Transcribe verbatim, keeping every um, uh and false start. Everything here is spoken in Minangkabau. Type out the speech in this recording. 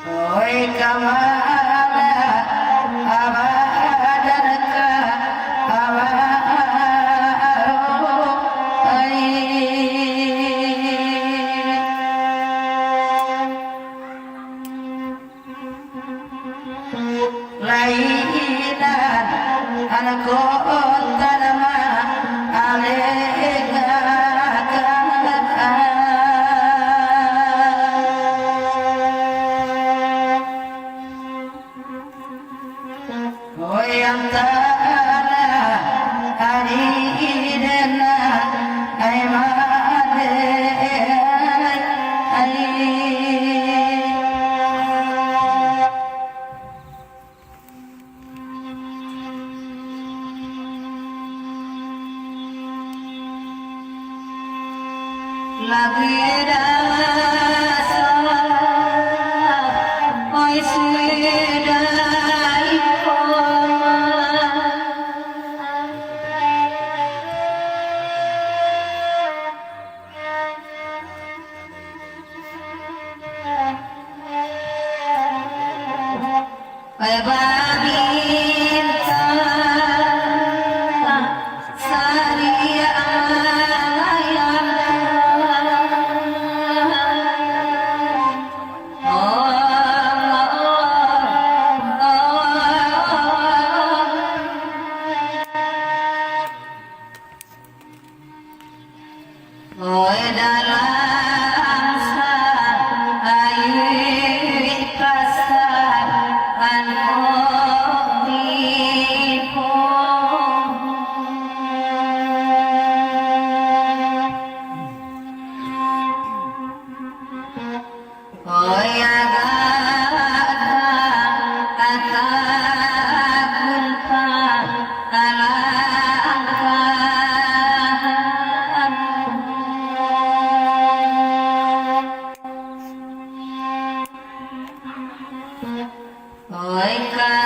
Oi, ka ma lah abadan ka abaru ai. Lainan angko tanah ma aleh ka. Oi, antara ari dena ai made ai. Lagi dewasa, oi, sudah iko. Oi, babintang sariah. Oi, dalam sa-, ayuik pasan tipu. Oi, agak ka-, ka-, kumpang kalangkahan. Oi, ka-,